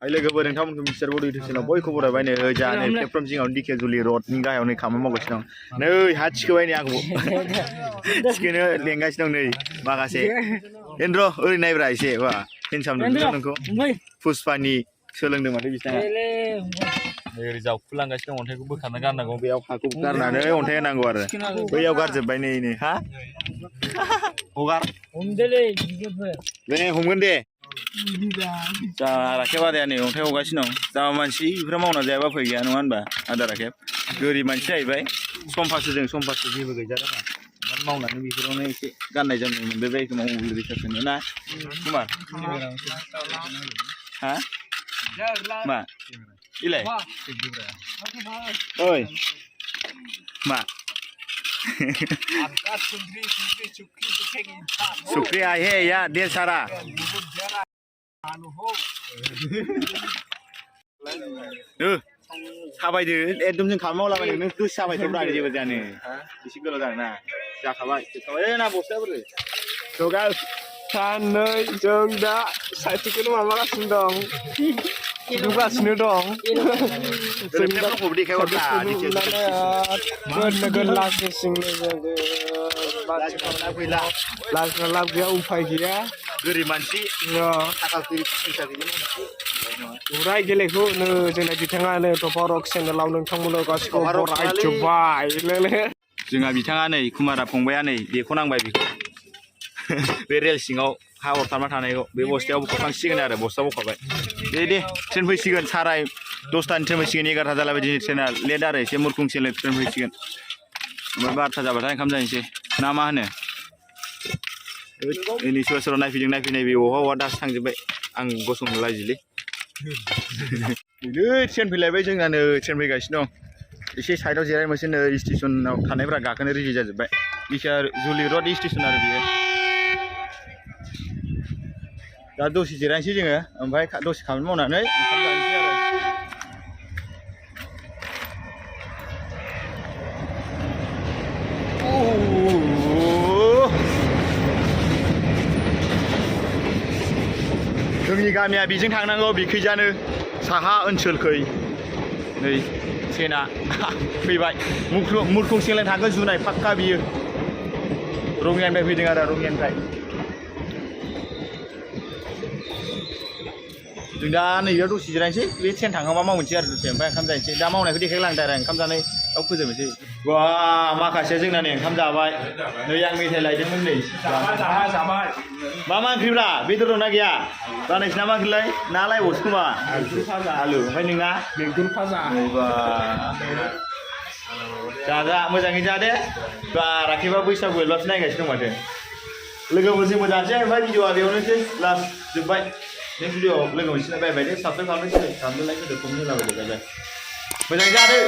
Ai logoफोर नोंथांमोनखौ मिथिसार बड' YouTube चेनेलाव बयखौबो बरायबाय नै जाने प्लेटफर्म जिङाव Dhekiajuli रडनि गाहायाव नै खामानि मावगासिनो दं नै हा थिखोबाय नै आंखौ थिखोनो लेंगासिनो दं नै माखासे एन्द्र ओरै नायब्रा एसे बा हेन्डसाम नुदों नोंखौ पुष्पानि सोलोंदों माथो बिसना ओरै जावखुलांगासिनो दं अन्थाइखौ बोखारना गारनांगौ बेयाव हाखौ गारनानै अन्थाइ होनांगौ आरो बैयाव गारजोबबाय नै हा हगार हमदोलै बे हमगोन दे जा राखेब आदाया नै अन्थाइ हगासिनो दं जा मानसि बेफोर मावना जायाबा फै गैया नङा होनबा आदा राखेब गोरिब मानसि जाहैबाय समफासो जेबो गैजारोङा मावनानै बेफोरावनो एसे गाननाय जोमनाय मोनबोबाय एखम्बा मबाइल रिसार्ज होनो ना कुमार हा मा इलाय ओइ मा सुख्रि आहे या देर सारा थाबायदो एकदम जों खामानि मावलाबायनो नों दसे थाबायथ'ब्रा जेबो जायानो एसे गोलाव जागोन ना जाखाबाय ना बस्ताया बोरै सानै जों दा साइकेलखौनो माबागासिनो दं नुगासिनो दं लाब गैया उफाय गैया गोरिब मानसि उराय गेलेखौ नो जोंना बिथाङानो टपारक चेनेलाव नोंथांमोननो गासिखौबो बरायजोब्बाय जोंहा बिथाङा नै कुमारा फंबाया नै देख'नांबाय बेखौ बे रेल सिङाव हा हरथाबना थानायखौ बे बस्थायाव बखांसिगोन आरो बस्ता बखाबाय दे ट्रेन फैसिगोन 10:30 ट्रेन फैसिगोन 11 जालाबाय दिनै ट्रेना लेट आरो एसे मुरखुंसे ट्रेन फैसिगोन ओमफ्राय 12 जाबाथाय ओंखाम जानोसै ना मा होनो नै सोरबा सोरबा नायफैनाय बे बहा दासो थांजोब्बाय आं गसंनो लाजिलै ट्रेन फैलायबाय जोंनानो ट्रेन फैगासिनो दं एसे साइडआव जिरायनोसै नै स्टेसनाव थानायफ्रा गाखोनो रेडि जाजोब्बाय Dhekiajuli रड स्टेसन आरो बियो दा दसे जिरायनोसै जोङो ओमफ्राय दसे खामानि मावनानै ओंखाम जानोसै आरो जोंनि गामिया बेजों थांनांगौ बिखैजानो साहा ओनसोलखै नै ट्रेना फैबाय मुरखुंसेलाय थांगोन जुनाय फाक्का बियो रङियानिफ्राय फैदों आरो रङियानिफ्राय जों दा नैबेयाव दसे जिरायनोसै बे ट्रेन थाङोबा मावनोसै आरो दसे ओमफ्राय ओंखाम जानोसै दा मावनायखौ देखायलांदों आरो ओंखाम जानायाव फोजोबनोसै बा माखासे जोंना नै ओंखाम जाबाय नै आं मेथाइ लायदोंमोन नै मा ओंख्रिब्रा बेदर दंना गैया दा नोंसिना मा ओंख्रिलाय ना लायबावसो खोमा आलु ओमफ्राय नोंना बेंगल फाजा जा मोजाङै जा दे बा राखेबा बैसागु एलबासो नायगासिनो दं माथो लोगोफोरजों मोजांसै ओमफ्राय भिडिअआ बेयावनोसै लास्ट जोब्बाय नेक्स्ट भिडिअआव लोगो मोनसिगोन बाय दे साबस्क्राइब खालामनो लाइक होदो कमेन्ट होलाबायदो बाय मोजाङै जादो